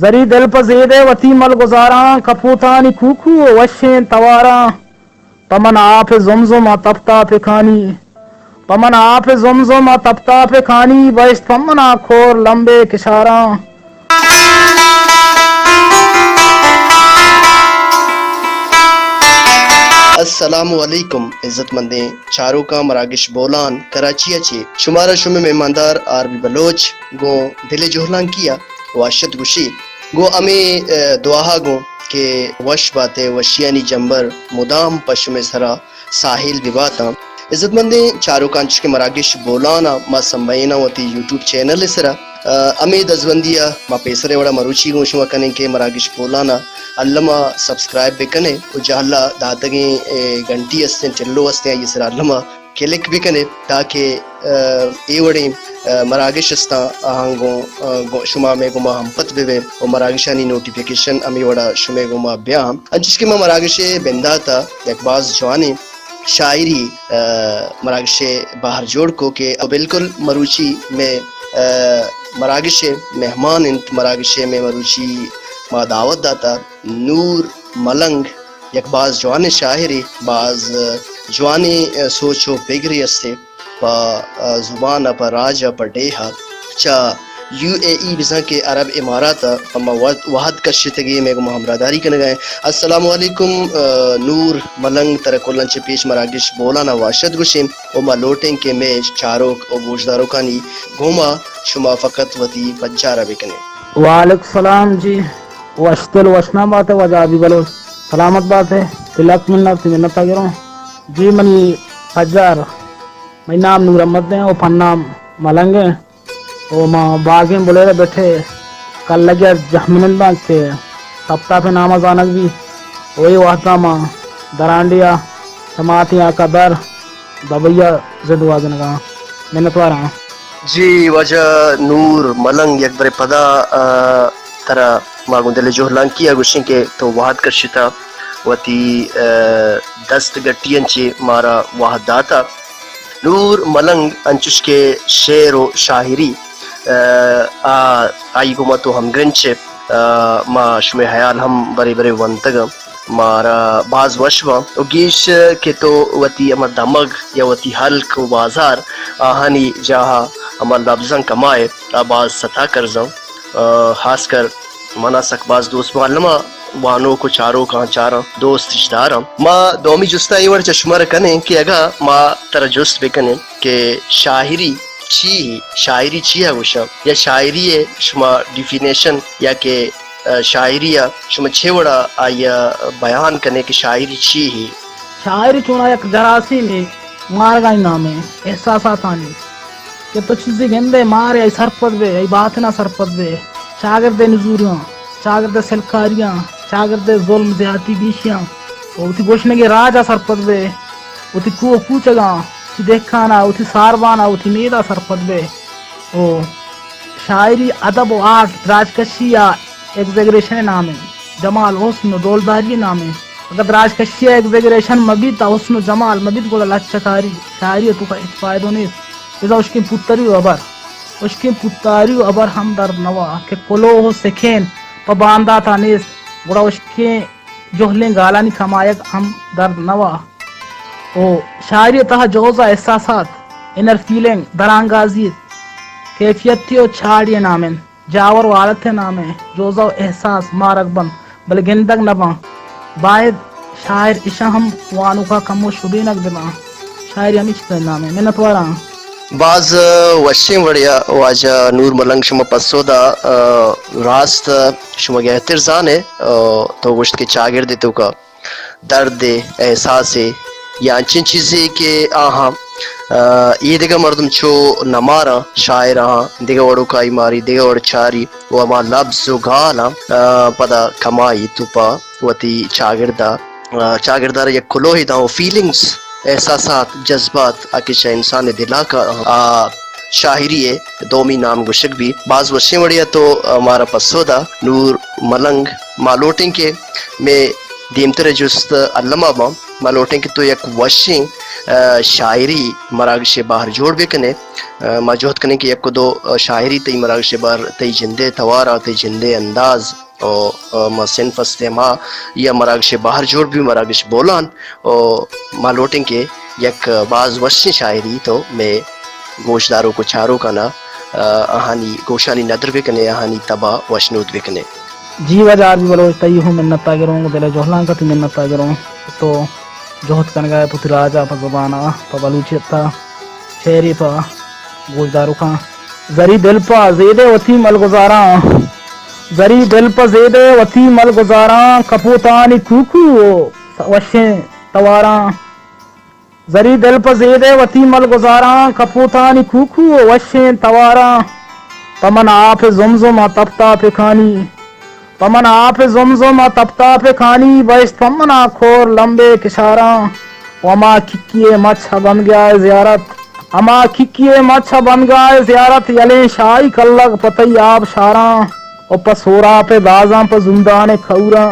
زری دل پہ زیدے وتی ملگزاراں، کپوتانی کوکو ءُ وشیں تواراں۔ پہ من آپ زمزم ءَ تپ تاپکانی، پہ من آپ زمزم ءَ تپ تاپکانی، بہشت پہ من ءَ کور لمبے کشاراں۔ السلام علیکم عزت مندیں چاروکاں، مراگش بولان کراچی ءَ چہ شمارا شمئے مہماندار آر بی بلوچ گوں دل ءِ جہلانکی ءَ واشت گوشی۔ گوں ہمے، ءَ، دعا ءَ گوں کہ وش بات ئے، وشیانی جمبر مدام پہ شمئے سرا ساحل بہ باتاں۔ عزت مندیں چاروکاں، چوشکہ مراگش بولان ءَ ما سمبھیناں وتی یوٹیوب چینل ءِ سرا، ءَ، ہمے دزبندی ءَ ما پیسر ءِ وڑا مروچی گوں شما کنیں کہ مراگش بولان ءَ الم ءَ سبسکرائب بہ کن ئے ءُ جہلا داتگیں، اے، گھنٹی استیں، ٹلو استیں، آئی ءِ سرا الم ءَ کلک بہ کن ئے تاکہ، ءَ، اے وڑیں، ءَ، مراگش استاں آہاں گوں، ءَ، گوں شما مئے گوما ہمپت بہ بئے ءُ مراگشانی نوٹیفیکیشن ہمے وڑا شمئے گوما بیاں۔ انچش کہ ما مراگش ءِ بندات ءَ یک باز جوانیں شاعری، ءَ، مراگش ءِ بہر جوڑ کو کہ بالکل مروچی مئے، ءَ، مراگش ءِ مہمان انت، مراگش ءِ مئے مروچی ما دعوت داتا نور ملنگ، یک باز جوانیں شاعرے، باز جوانیں، ءَ، سوچ ءُ پگرے استے پہ، ءَ، زبان ءَ، پہ راج ءَ، پہ ڈیھ ءَ، چہ یو اے ای بزاں کہ عرب امارات ءَ پہ ما وہد، وہد کشتگی، مئے گوما ہمراہداری کنگا ایں۔ السلام علیکم، ءَ، نور ملنگ، ترا کلاں چہ پیش مراگش بولان ءَ واشت گوشیں ءُ ما لوٹیں کہ مئے چاروک ءُ گوشداروکانی گوما شما فقط وتی پجار ءَ بہ کن ئے۔ وعلیکم السلام جی، وشدل وشنام بات ئے واجہ آبی بلوچ، سلامت بات ئے، تئی لک منت، تئی منت ءَ گروں۔ جی منی پجار، منی نام نور احمد ایں ءُ پنام ملنگ ایں ءُ ما باگیں بلیرہ بٹے کلگی ءَ جہمنند آں کہ تپتاپ ءِ نام ءَ زانگ بی ءُ اے وہد ءَ ما درانڈیہ ءَ سماعتیں آکا در دبئی ءَ زند گوازینگ ءَ آں۔ منتوار آں۔ جی واجہ نور ملنگ، یک برے پدا، ءَ، ترا ما گوں دل ءِ جہلانکی ءَ گوشیں کہ تو وہد کشتہ، وتی، ءَ، دست گٹی انت چہ مارا وہد داتہ۔ نور ملنگ انچش کہ شعر ءُ شاعری، ءَ، آ، آئی گوما تو ہمگرنچ ئے، ءَ، ما شمئے ہیال ہم برے برے ونتگ آں۔ مارا باز وش باں ءُ گیش کہ تو وتی ہما دمگ یا وتی ہلک ءُ بازار آہانی جاہ ءَ ہما لبزاں کمائے، آ باز ستا کرزاں۔ ءَ، خاص کر منا سک باز دوست باں، الما وانوک ءُ چاروکاں چاراں، دوست اش داراں۔ ما دومی جستا اے وڑ چہ شمارا کنیں کہ اگاں ما ترا جست بکنیں کہ شاعری چی ہی؟ شاعری چیا گوشاں؟ یا شاعری ءِ شما ڈیفینیشن یا کہ، ءَ، شاعری ءَ شما چے وڑا آئی ءَ بیان کنے کہ شاعری چی ہی؟ شاعری چونا یک جراثیمے، مارگانی نامے، احساساتانی کہ تو چیزے گندے مارے، آئی سرپد بے، آئی باطنا سرپد بے، چاگردے نزوریاں، چاگردے سلکاریاں، چاگردے ظلم زیاتی گیشیاں، ءُ وتی گوشنگے راجا سرپد بے، وتی کوہ کوچگاں، وتی دہکانا، وتی ساربانا، وتی میدا سرپد بے۔ ءُ شاعری، ادب ءُ آرٹ، دراجکشی ءَ ایگزیگریشن نام انت، جمال، حسن ءُ ڈولداری نام انت۔ اگاں دراجکشی ءَ ایگزیگریشن مہ بیت، حسن ءُ جمال مہ بیت، گڑا لچہ کاری، شاعری ءِ توکا ہچ فائدہ نیست۔ بزاں اشکیں پوتری ءُ ہبر، اشکیں پوتاری ءُ ہبر ہم درد نوا کہ کلوہ ءُ سکین پہ بانداتا نیست، گڑا اشکیں جہلیں گالانی کمایگ ہم درد نوا۔ ءُ شاعری ءِ تہا جوزہ، احساسات، انر فیلنگ، درانگازی، کیفیتی ءُ چاڑی نام انت۔ جاور ءُ حالت ءِ نام ءَ جوزہ ءُ احساس مارگ بنت، بلے گندگ نہ بنت۔ باید شاعر اشاں ہم وانوکا کمو شبینگ بہ بنت۔ شاعری ہمے چیز ءِ نام ءَ۔ منتوار آں۔ باز وشیں وڑے ءَ واجہ نور ملنگ شما پسو دا، ءَ، راست شما گہتر زان ئے، ءَ، تو گوشت کہ چاگرد ءِ توکا درد ءِ احساسے یا انچیں چیزے کہ آہاں، ءَ، اے دگہ مردم چو نہ ماراں، شاعر آہاں دگہ وڑوکائی ماری، دگہ وڑ چاری ءُ ہما لبز ءُ گالاں، ءَ، پدا کمائی تو پہ وتی چاگرد ءَ، ءَ، چاگرد ءَ را یک کلوہے داں ءُ فیلنگز، احساسات، جذبات آ کہ چہ انسان ءِ دل ءَ کاں، آ شاعری ءِ دومی نام گوشگ بیت۔ باز وشیں وڑے ءَ تو، ءَ، مارا پسو دا نور ملنگ۔ ما لوٹیں کہ مئے دیمتر ءِ جست الما باں۔ ما لوٹیں کہ تو یک وشیں ء، شاعری مراگش ء بہر جوڑ بہ کن ئے۔ ء، ما جہد کنیں کہ یک و دو، ء، شاعری تئی مراگش ء بہر، تئی جند ء توار ء، تئی جند ء انداز ء، ء، ما صنف است ء ما یا مراگش ء بہر جوڑ بی، مراگش بولان ء ما لوٹیں کہ یک باز وشیں شاعری تو مئے گوشداروک و چاروکانا، ء، آہانی گوشانی ندر بہ کن ئے، آہانی تب ء وشنود بہ کن ئے۔ جی واجہ آر بی بلوچ، تئی ہوں منت ء گروں، دل ء جہلانک ء تئی منت ء گروں۔ تو جہد کنگا ئے پہ وتی راج ء، پہ زبان ء، پہ بلوچیت ء شعرے پہ گوشداروکاں۔ زری دل پہ زیدے وتی ملگزاراں، زری دل پہ زیدے وتی ملگزاراں، کپوتانی کوکو و وشیں تواراں۔ زری دل پہ زیدے وتی ملگزاراں، کپوتانی کوکو و وشیں تواراں۔ پہ من آپ زمزم ء تپتاپکانی، پہ من آپ زمزم ء تپتاپکانی، بہشت پہ منا کور لمبے کشاراں۔ و ہما ککی ء مچھ ء بندگاہ ء زیارت، ہما ککی ء مچھ ء بندگاہ ء زیارت، یلیں شاہی کلگ پہ تئی آبشاراں۔ و پہ سوراپ ء دازاں پہ زندان ء کوراں،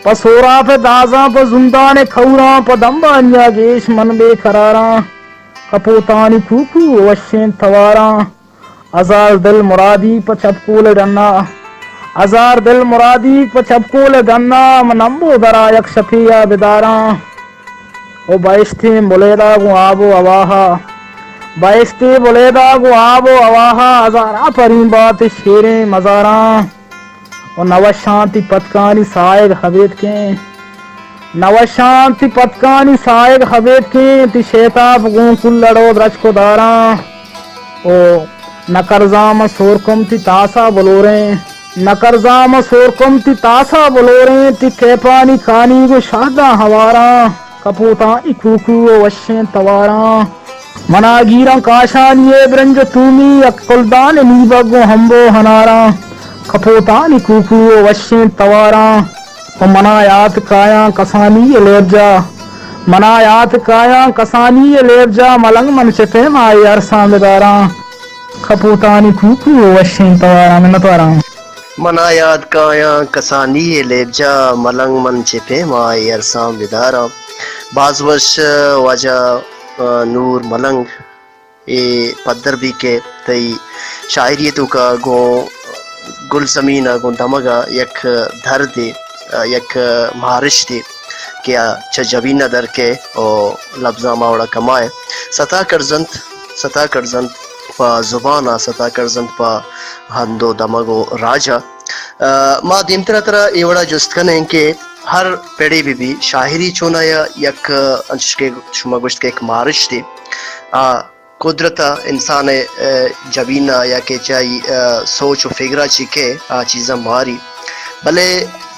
پہ سوراپ ء دازاں پہ زندان ء کوراں، پہ دمبانی ء گیش من بے قراراں۔ کپوتانی کوکو و وشیں تواراں، ہزار دل مرادی پہ چپکول ء ڈنا، ہزار دل مرادی پہ چپکول ء ڈنا، من امبو درا یک شپے ء بداراں۔ او بہشتیں بلیدہ گوں آب و ہواہا، بہشتیں بلیدہ گوں آب و ہواہا، ہزاراں پریں بات شیریں مزاراں۔ و نوشاں تی پتکانی ساہگ ہبیتکیں، نوشاں تی پتکانی ساہگ ہبیتکیں، تی شیتاپ گوں کلڑ و درچک و داراں۔ او نکرزاں من سورکم تی تاسا بلوریں، نکرزاں من سورکم تی تاسا بلوریں، تی کیپانی کانیگ و شہداں ہواراں۔ کپوتانی کوکو و وشیں تواراں۔ منا گیراں کاشانی ء برنج و تومی، یک کلدان ء نیبگ گوں ہمب و ہناراں۔ کپوتانی کوکو و وشیں تواراں۔ و منا یات کایاں کسانی ء لیبجا، منا یات کایاں کسانی ء لیبجا، ملنگ من چہ پیم آئی ارساں بداراں۔ کپوتانی کوکو و وشیں تواراں۔ منتواراں۔ منا یات کایاں کسانی ء لیبجا، ملنگ من چہ پیم آئی ارساں بداراں۔ باز وش واجہ، ء، نور ملنگ، اے پدر بی کہ تئی شاعری ء توکا گوں گلزمین ء گوں دمگ ء یک دردے، ء، یک مارشتے کہ آ چہ جبین ء در کئے و لبزاں ہما وڑا کمائے۔ ستا کرزنت، ستا کرزنت پہ زبان ء، ستا کرزنت پہ ہند و دمگ و راج ء۔ ء، ما دیمترا ترا اے وڑا جست کنیں کہ ہر پڑے بہ بی، شاعری چونا یا یک، انچش کہ شما گوشت کہ یک مارشتے، آ قدرت ء انسان ء، ء، جبین ء یا کہ چہ آئی، ء، سوچ و فگر ء چی کہ آ چیزاں ماری۔ بلے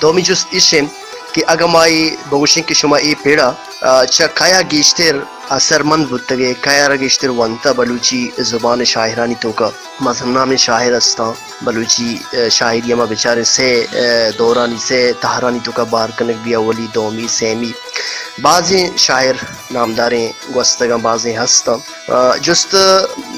دومی جست ایش انت کہ اگاں ما اے بگوشیں کہ شما اے پڑ ء، ء، چہ کیا گیشتر اثرمند بوتگ ئے، کیا را گیشتر ونتہ بلوچی زبان ء شاعرانی توکا؟ مزن نامیں شاعر استاں بلوچی، ء، شاعری ء ما بچاریں سے، ء، دورانی، سے تہرانی توکا بار کنگ بی، اولی، دومی، سیمی۔ بازیں شاعر نامداریں گوستگاں، بازیں ہستاں۔ ء، جست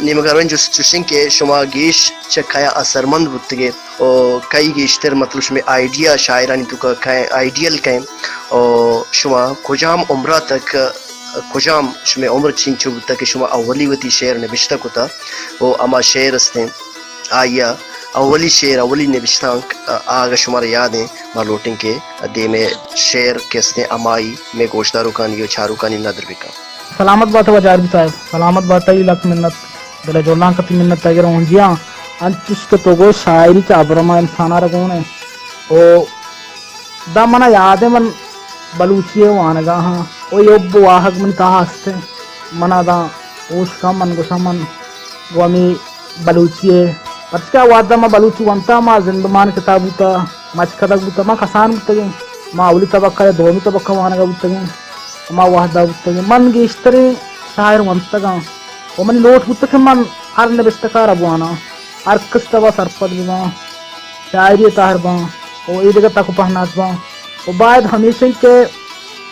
نیمگا رویں جست چوشیں کہ شما گیش چہ کیا اثرمند بوتگے و کئی گیشتر مطلب شمے آئیڈیا شاعرانی توکا کئے، آئیڈیل کئے و شما کجام عمرا تک، کجام شمے عمر چینچو بوتا کہ شما اولی وتی شعر نبشتہ کتا و ہما شعر استیں آئیا اولی شعر، اولی نبشتانک، ء، آ اگہ شمارا یاد ایں، ما لوٹیں کہ دیمے شعر کہ استیں ہمائی مے گوشداروکانی و چاروکانی ندر بکن۔ سلامت بات واجہ آر بی صاحب، سلامت بات، تئی لک منت، دل جولان کتی منت تگروں جیاں، انچش کہ تو گوش شاعری چہ ابرما انسانا را گون ہے۔ او داں منا یاد ء من بلوچی ء وانگا ہاں، او اے حب واہگ منی تہا است انت۔ منا داں ہوش کن، من گوشاں من گوں ہمے بلوچی ء، پرچکہ وہدا ما بلوچی ونتا، ما زندمان کتاب بوتا، مچکدگ بوتا، ما کسان بوتگیں، ما اولی طبقہ یا دومی طبقہ وانگا بوتگیں، ہما وہدا بوتگیں۔ من گیشتریں شاعر ونتگاں و منی لوٹ بوتگ کہ من ہر نبشتہ کار ء بواناں، ہر کس تبا سرپد بباں۔ شاعری ء تہر باں و اے دگہ تک و پہنات باں و باید ہمیش انت کہ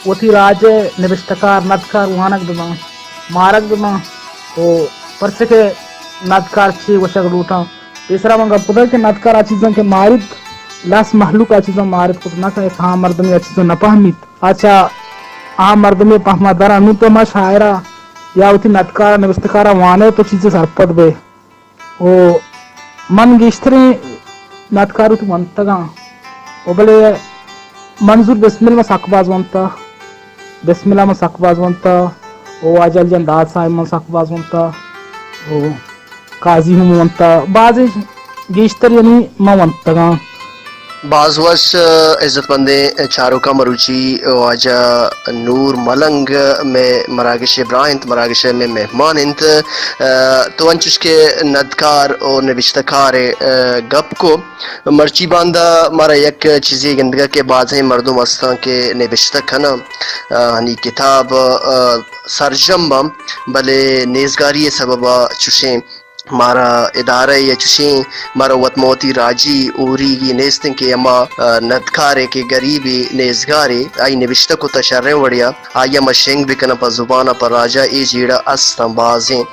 وتی راج ء نبشتہ کار، ندکار وانگ بہ باں، مارگ بہ باں و پرچہ کہ ندکار چے گوشگ لوٹاں۔ پیسرا من گپ کتگ کہ ندکار آ چیزاں کہ ماریت، لس مہلوک آ چیزاں ماریت کت نہ کنت، عام مردمے آ چیزاں نہ پہمیت۔ آ چہ عام مردمے پہما در انت۔ نوں تو ہما شاعرا یا وتی ندکار ءَ نبشتہ کار ءَ وان ئے تو چیزے سرپد بئے۔ و من گیشتریں ندکار وتی ونتگاں و بلے منظور بسمل من سک باز ونتا، بسمل ءَ من سک باز ونتا و واجہ علی جان داد صاحب من سک باز ونتا و قاضی ہم ونتا، بازیں گیشتر یعنی من ونتگاں۔ باز وش، عزت مندیں چاروکاں، مروچی واجہ نور ملنگ مئے مراگش ءِ براہ انت، مراگش ءِ مئے مہمان انت۔ تو انچش کہ ندکار و نبشتہ کار ءِ گپ کو، مرچی باندا مارا یک چیزے گندگا کہ بازیں مردم استاں کہ نبشتہ کناں، آہانی کتاب سرجم باں، بلے نیزگاری ءِ سببا چشیں مارا ادارہ یا چشیں مارا وت موتی راجی اوریگی نیستیں کہ ہما، آ، ندکارے کہ گریبے نیزگارے آئی نبشتہ کتا شریں وڑیا آئی ما شنگ بکناں پہ زبان ءَ پہ راجا اے جیڑہ استاں بازیں۔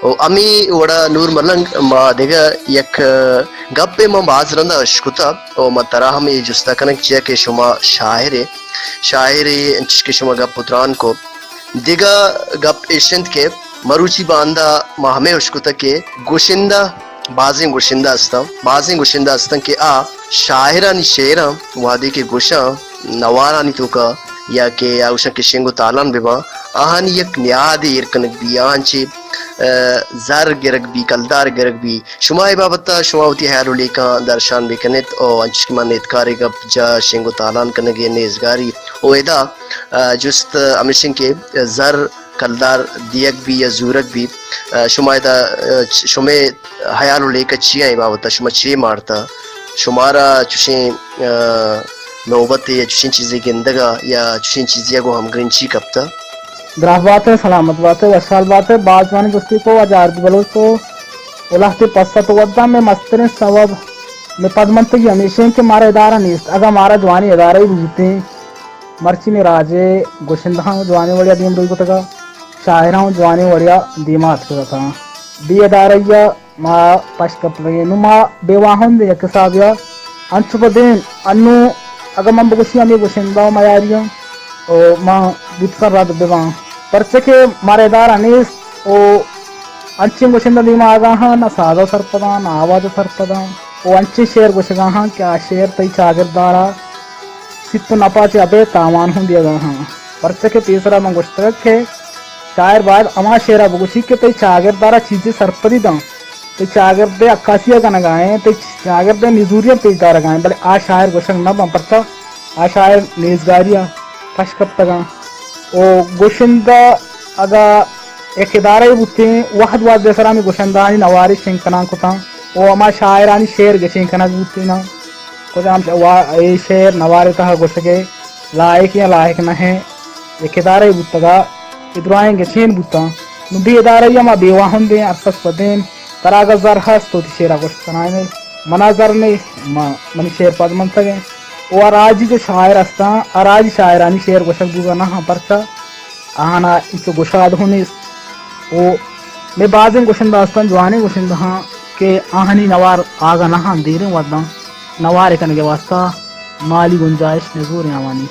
و ہمے وڑا نور ملنگ ما دگہ یک، آ، گپے من باز رندا اشکتا و من ترا ہم اے جستا کنگ چیا کہ شما شاعرے، شاعرے انچش کہ شما گپ و تران کو۔ دگہ گپ ایش انت کہ مروچی باندا ما ہمے اشکتگ کہ گشندہ، بازیں گشندہ استاں، بازیں گشندہ استاں کہ آ شاعرانی شعراں وہدے کہ گشاں نوارانی توکا یا کہ آ گشاں کہ شنگ و تالان بباں، آہانی یک نیادے ایر کنگ بی، آہاں چہ، آ، زر گرگ بی، کلدار گرگ بی۔ شما اے بابت ءَ شما وتی ہیال و لیکاں درشان بکنیت و انچش کہ من ندکارے گپ جا شنگ و تالان کنگے نیزگاری و ادا، آ، جست ہمیش انت کہ زر کلدار دیگ بی یا زورگ بی، آ، شما ادا، آ، چ-، شمے ہیال و لیکہ چی ایں اے بابت ءَ؟ شما چے مارتا؟ شمارا چشیں، آ، نوبتے یا چشیں چیزے گندگا یا چشیں چیزے ءَ گوں ہمگرنچی کپتا؟ دراہ بات ئے، سلامت بات ئے، وشحال بات ئے۔ باز جوانیں جستے کو واجہ آر بی بلوچ تو و لہتے پسہ تو وداں۔ مئے مستریں سوب مئے پدمنتگی ہمیش انت کہ مارا ادارہ نیست۔ اگاں مارا جوانیں ادارہ ای بوتیں، مرچی مئے راج ءِ گشندہاں جوانیں وڑیا دیم روی کتگا، شاعراں جوانیں وڑیا دیما اتکگ اتاں۔ بے ادارہی ءَ ما پش کپتگیں۔ نوں ما بے واہند ایں یک حسابے ءَ۔ انچو پہ دیم انوں اگاں من بگوشی ہمے گشندہ و میاریاں و من بوتساں رد بباں، پرچہ کہ مارا ادارہ نیست و انچیں گشندہ دیما آگاہاں نہ ساز ءَ سرپداں نہ آواز ءَ سرپداں و انچیں شعر گوشگاہاں کہ آ شعر تئی چاگردارا سیت و نپا چہ ابید تاوان ہوں دیگاہاں۔ پرچہ کہ پیسرا من گوشتگ کہ شاعر باید ہما شعرا بگوشی کہ تئی چاگردارا چیزے سرپدی داں۔ تئی چاگرد ءِ عکاسی ءَ کنگا ایں، تئی چاگرد ءِ نزوریاں پیش دارگا ایں، بلے آ شاعر گوشگ نہ باں، پرچا آ شاعر نیزگاری ءَ پش کپتگاں۔ و گشندہ اگاں یک ادارہ بوتیں، وہد وہد ءِ سرا ہمے گشندہانی نوارے شنگ کنان کتاں و ہما شاعرانی شعر گچین کنگ بوتیناں۔ کجام ش-، وا-، اے شعر نوارے تہا گوشگ ءِ لائق یا لائق نہ ایں، یک ادارہ بوتگا، اے درائیں گچین بوتاں۔ نوں بے ادارہی ءَ ما بے واہند ایں، ہر کس پہ دیم۔ ترا اگاں زر ہست، تو وتی شعرا گوشت کنائینے۔ منا زر نیست، ما، منی شعر پد منتگ انت۔ و آ راجی جو شاعر ہستاں، آ راجی شاعرانی شعر گوشگ بوگا نہ آں، پرچا آہانا ہچو گشاد ہوں نیست۔ و مئے بازیں گشندہ ہستاں، جوانیں گشندہاں کہ آہانی نوار آگا نہ آں، دیریں وھداں نوارے کنگ ءِ واستہ مالی گنجائش نزوریں آوانی۔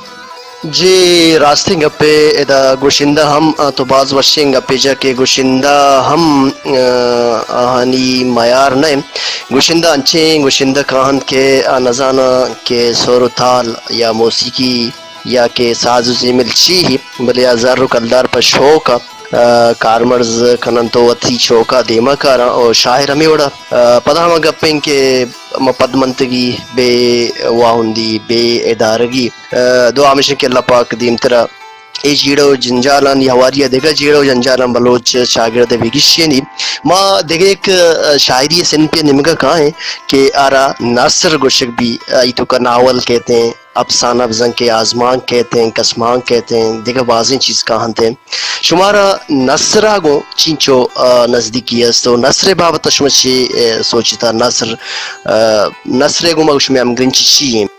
جی، راستیں گپے۔ ادا گشندہ ہم، آ، تو باز وشیں گپے جا کہ گشندہ ہم، آ، آہانی میار نہ انت۔ گشندہ انچیں گشندہ کاہنت کہ آ نزاناں کہ سر و تال یا موسیقی یا کہ ساز و زیمل چی ہی، بلے آ زر و کلدار پہ شوق ءَ، آ، کارمرز کننت و وتی چوکا دیما کاراں۔ و شاعر ہمے وڑا، آ، پدا ہما گپ انت کہ ما پدمنتگی، بے واہندی، بے ادارگی، آ، دعا ہمیش انت کہ اللہ پاک دیمترا اے جیڑہ و جنجالانی ہواری ءَ دگہ جیڑہ و جنجالاں بلوچ چاگرد ءَ بہ گیشینی۔ ما دگہ یک، آ، شاعری ءِ صنفے ءِ نیمگا کائیں کہ آرا نثر گوشگ بی، آئی توکا ناول کیت انت، افسانہ بزاں کہ آزمانک کیت انت، کسمانک کیت انت، دگہ بازیں چیز کاہنت انت۔ شمارا نثر ءَ گوں چینچو، آ، نزدیکی است و نثر ءِ بابت ءَ شما چے، آ، سوچتا؟ نثر، آ، نثر ءَ گوں ما شمئے ہمگرنچی چی انت؟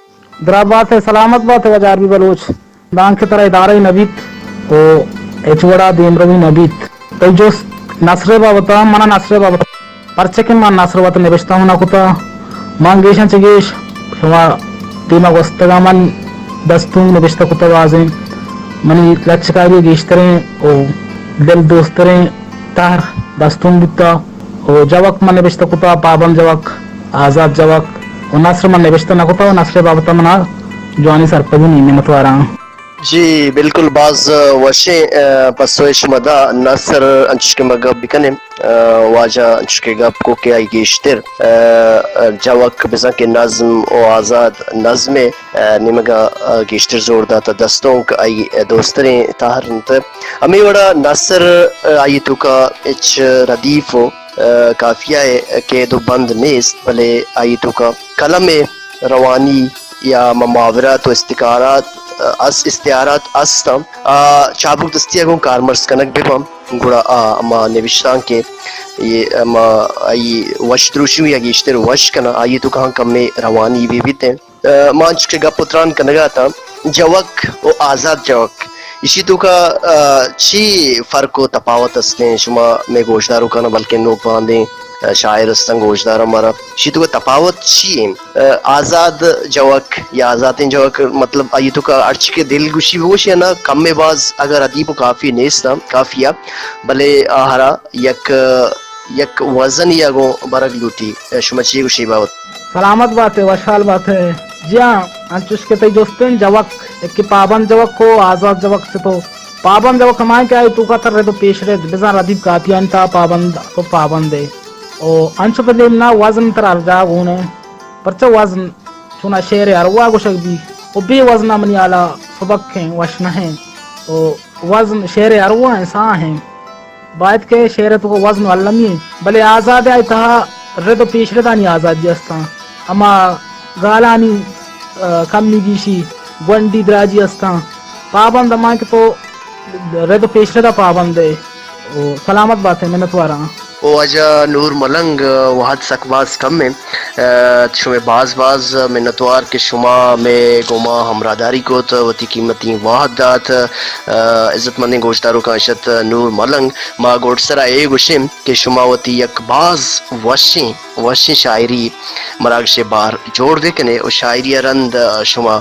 دراہ بات ئے، سلامت بات ئے واجہ آر بی بلوچ۔ دانکہ ترا ادارہ نہ بیت و ہچ وڑا دیمروی نہ بیت۔ تئی جست نثر ءِ بابت ءَ، منا نثر ءِ بابت ءَ، پرچہ کہ من نثر وت نبشتہ ہوں نہ کتہ۔ من گیشاں چہ گیش شما دیما گوستگاں، من دستونک نبشتہ کتہ بازیں۔ منی لچکاری گیشتریں و دل دوستریں تہر دستون بوتا و جوک من نبشتہ کتا، پابند جوک، آزاد جوک و نثر من نبشتہ نہ کتا و نثر بابت منا جوانی سرپدی نی، منتواراں۔ جی، بالکل، باز وشیں، آ، پسوئے شما دا۔ نثر انچش کہ ما گپ بکنیں، آ، واجہ انچش کہ گپ کو کہ آئی گیشتر، آ، جوک بزاں کہ نظم و آزاد نظم ء، آ، نیمگا، آ، گیشتر زور داتا۔ دستونک آئی دوستریں تہر انت۔ ہمے وڑا نثر، آ، آئی توکا ہچ ردیف و، آ، قافیہ ء قید و بند نیست، بلے آئی توکا قلم ء روانی یا ہما محاورات و استعارات، آ، اس، استعارات است انت۔ آ، چابک دستی ء گوں کارمرز کنگ بہ بنت، گڑا آ ہما نبشتانک ء، اے ہما آئی وش دروشم یا گیشتر وش کناں، آئی توکا ہم کمے روانی بہ بیت انت۔ آ، ما انچو کہ گپ و تران کنگا اتاں، جوک و آزاد جوک، ایشی توکا، آ، چی فرق و تپاوت استیں؟ شما مئے گوشداروکانا، بلکیں نوک باندیں، آ، شاعر استاں گوشداراں مارا، ایشی توکا تپاوت چی انت؟ آ، آزاد جوک یا آزاتیں جوک، مطلب، آئی توکا ہرچی کہ دل گوشی بگوش یا نا، کم باز اگر ادیب و کافی نیست، کافی ء، بلے آہرا یک، یک وزن یا گوں برگ لوٹی۔ شما چی گوشی بابت؟ سلامت بات ئے، وشحال بات ئے۔ جی ہاں، انچوش کہ تئی جست انت، جوک، یکے پابند جوک و آزاد جوک چتو؟ پابند جوک ہمائیں کہ آئی توکا تر رد و پیش رد، بزاں ردیف کافی انت، پابند تو پابند ئے۔ او انچو پہ دیم نا وزن تر ہر جاہ گون ئے۔ پرچا وزن چونا شعر اروا گوشگ بی و بے وزنا منی حالا سبک ہیں، وش نہ ہیں۔ او وزن شعر اروا ہیں، ساہ ہیں۔ باید کہ شعر توکا وزن المی ہیں، بلے آزاد آئی تہا رد و پیش ردانی آزادی استاں۔ ہما گالانی، آ، کمی گیشی، گونڈی دراجی استاں۔ پابند ہما کہ تو رد و پیش ردا پابند ئے۔ او سلامت بات ئے، منتواراں۔ او واجہ نور ملنگ، وہد سک باز کم انت۔ آ، شمئے باز باز منتوار کہ شما مئے گوما ہمراہداری کت، وتی قیمتی وہد دات۔ آ، عزت مندیں گوشداروکاں، اشت نور ملنگ۔ ما گڈسرا اے گوشیں کہ شما وتی یک باز وشیں، وشیں شاعری مراگش ء بہر جوڑ بہ کن ئے و شاعری ء رند، آ، شما،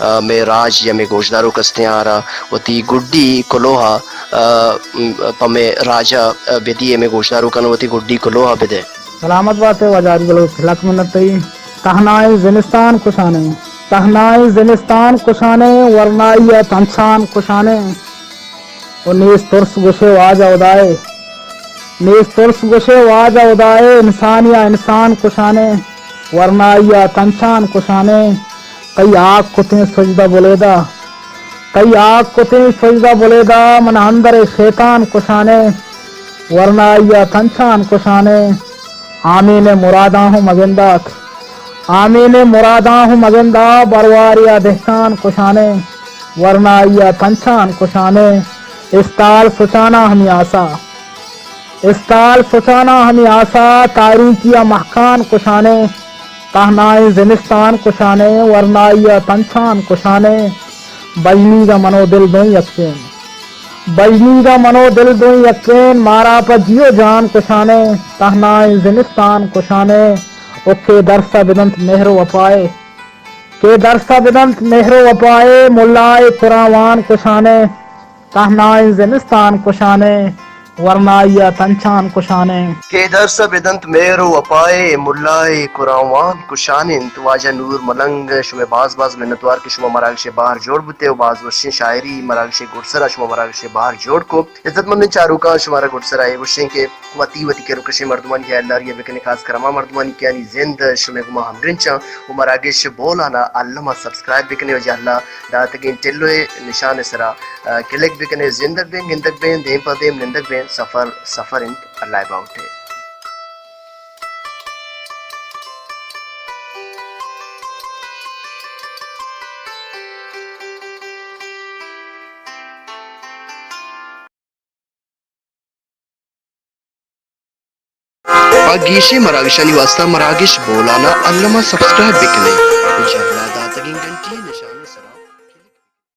آ، مئے راج یا مئے گوشداروک استیں آرا وتی گڈی کلوہ ء، آ، م، پہ مئے راج ء، آ، بدی ئے، مئے گوشداروکاں وتی گڈی کلوہ ء بدئے۔ سلامت بات ئے واجہ ہری بلوچ، لک منت تئی۔ تہنائیں زمستان کشانیں، تہنائیں زمستان کشانیں، ورنائی ء تنچان کشانیں۔ و نیست ترس گوشے واجہ ہدائے، نیست ترس گوشے واجہ ہدائے، انسانیا انسان کشانے، ورنائیا تنچان کشانے۔ تئی آک کتیں سجدہ بلیدہ، تئی آک کتیں سجدہ بلیدہ، من اندر شیطان کشانے، ورنائیا تنچان کشانے۔ آمین ء مراداں ہوں مگندات، آمین ء مراداں ہوں مگندا، برواریا دہکان کشانے، ورنائیا تنچان کشانے۔ استال سچانا ہمی آسا، استال سچانا ہمی آسا، تاریکیا مہکان کشانے۔ تہنائیں زمستان کشانے، ورنائیا تنچان کشانے۔ بژنیگا منو دل دوں یکین، بژنیگا منو دل دوں یکین، مارا پہ جیو جان کشانے، تہنائیں زمستان کشانے۔ او کے درسا بدنت مہر و وپائے، کے درسا بدنت مہر و وپائے، ملائے قرآن وان کشانے، تہنائیں زمستان کشانے، ورنائیا تنچان کشانے۔ کے درسا بدنت مہر و وپائے، ملائے قرآن وان کشانے۔ انت واجہ نور ملنگ، شمئے باز باز منتوار کہ شما مراگش بہر جوڑ بوتے و باز وشیں شاعری مراگش گڈسرا شما مراگش بہر جوڑ کو۔ عزت مندیں چاروکاں، شمارا گڈسرا اے گوشیں کہ وتی وتی کر و کشیں مردمانی ہیالداری ء بکنے، خاص کر ہما مردمانی کہ آنی زند شمئے گما ہمگرنچاں و مراگش بولانا الما سبسکرائب بکنے و جہلا داتگیں ٹلوئے نشان سرا، آ، کلک بکنے۔ زندگ بیں، گندگ بیں، دیم پہ دیم نندگ بیں، سفر سفر انت، اللہ باوٹے۔ پہ گیشیں مراگشانی واسطہ مراگش بولانا الما سبسکرائب بکنے۔ جہلا داتگیں گھنٹی نشان۔